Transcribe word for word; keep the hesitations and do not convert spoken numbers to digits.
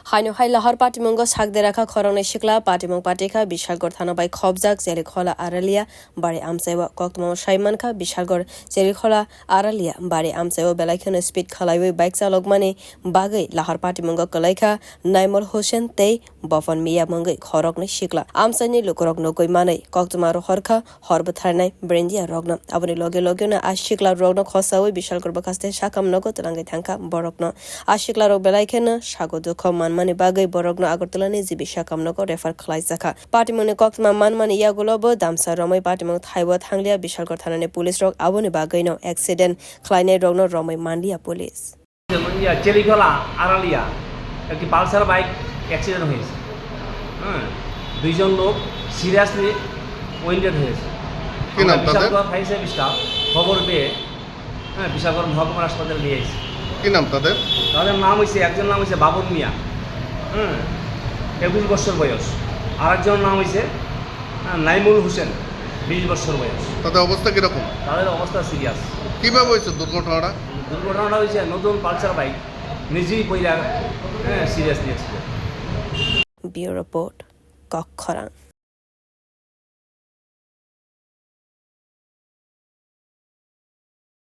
Haino hai lahar patimungo sak derakha khoroknwi sikla, patimung patikha Bishalgarh thana bai khobjak Jerikhola Aralia bari amchaio. Koktwma sai mankha Bishalgarh Jerikhola Aralia bari amchaio belai kheno speed khalaiwi bike chalokmani bagwi lahar patimungo kwlaikha Naimol Hussain tei Bofon Miya mungwi khoroknwi sikla. Amchaini lukurok nugwi manwi koktwma rohorkha hor bwtharnai brendia rokno. Aboni loge logeno a sikla rokno khosaui Bishalgarh bwkhaste sakam nogo twlangwi thangkha borokno. A sikla rok belai kheno sago dukho manmani bagwi borokno Agartala ni G B sakam nogo refer khlaijakha. Patimungni koktwma manmani yagulo bo damsa romwi patimung thaibo thanglia Bishalgarh thanani police rok, aboni bagwino accident khlainai rokno romwi manlia police. ইয়া, চেলিখোলা আড়ালিয়া একটি Pulsar bike accident হয়েছে। হ্যাঁ, দুইজন লোক seriously wounded হয়েছে। কি নাম আমরা তাদের? বিশালগড় ফায়ার সার্ভিস স্টাফ খবর পেয়ে, হ্যাঁ, বিশালগড় মহকুমার হাসপাতালে নিয়ে এসেছি। কি নাম তাদের? তাদের নাম হয়েছে, একজন নাম হয়েছে বাবন মিয়া, হ্যাঁ, একুশ বছর বয়স। আর একজনের নাম হয়েছে, হ্যাঁ, নাইমুল হোসেন, বিশ বছর বয়স। তাদের অবস্থা কিরকম? তাদের অবস্থা সিরিয়াস। কিভাবে হয়েছে দুর্ঘটনাটা? দুর্ঘটনাটা হয়েছে নতুন পালসার বাইক, নিজেই পইলা, হ্যাঁ, seriously accident. Bureau Report, Kokkhorang.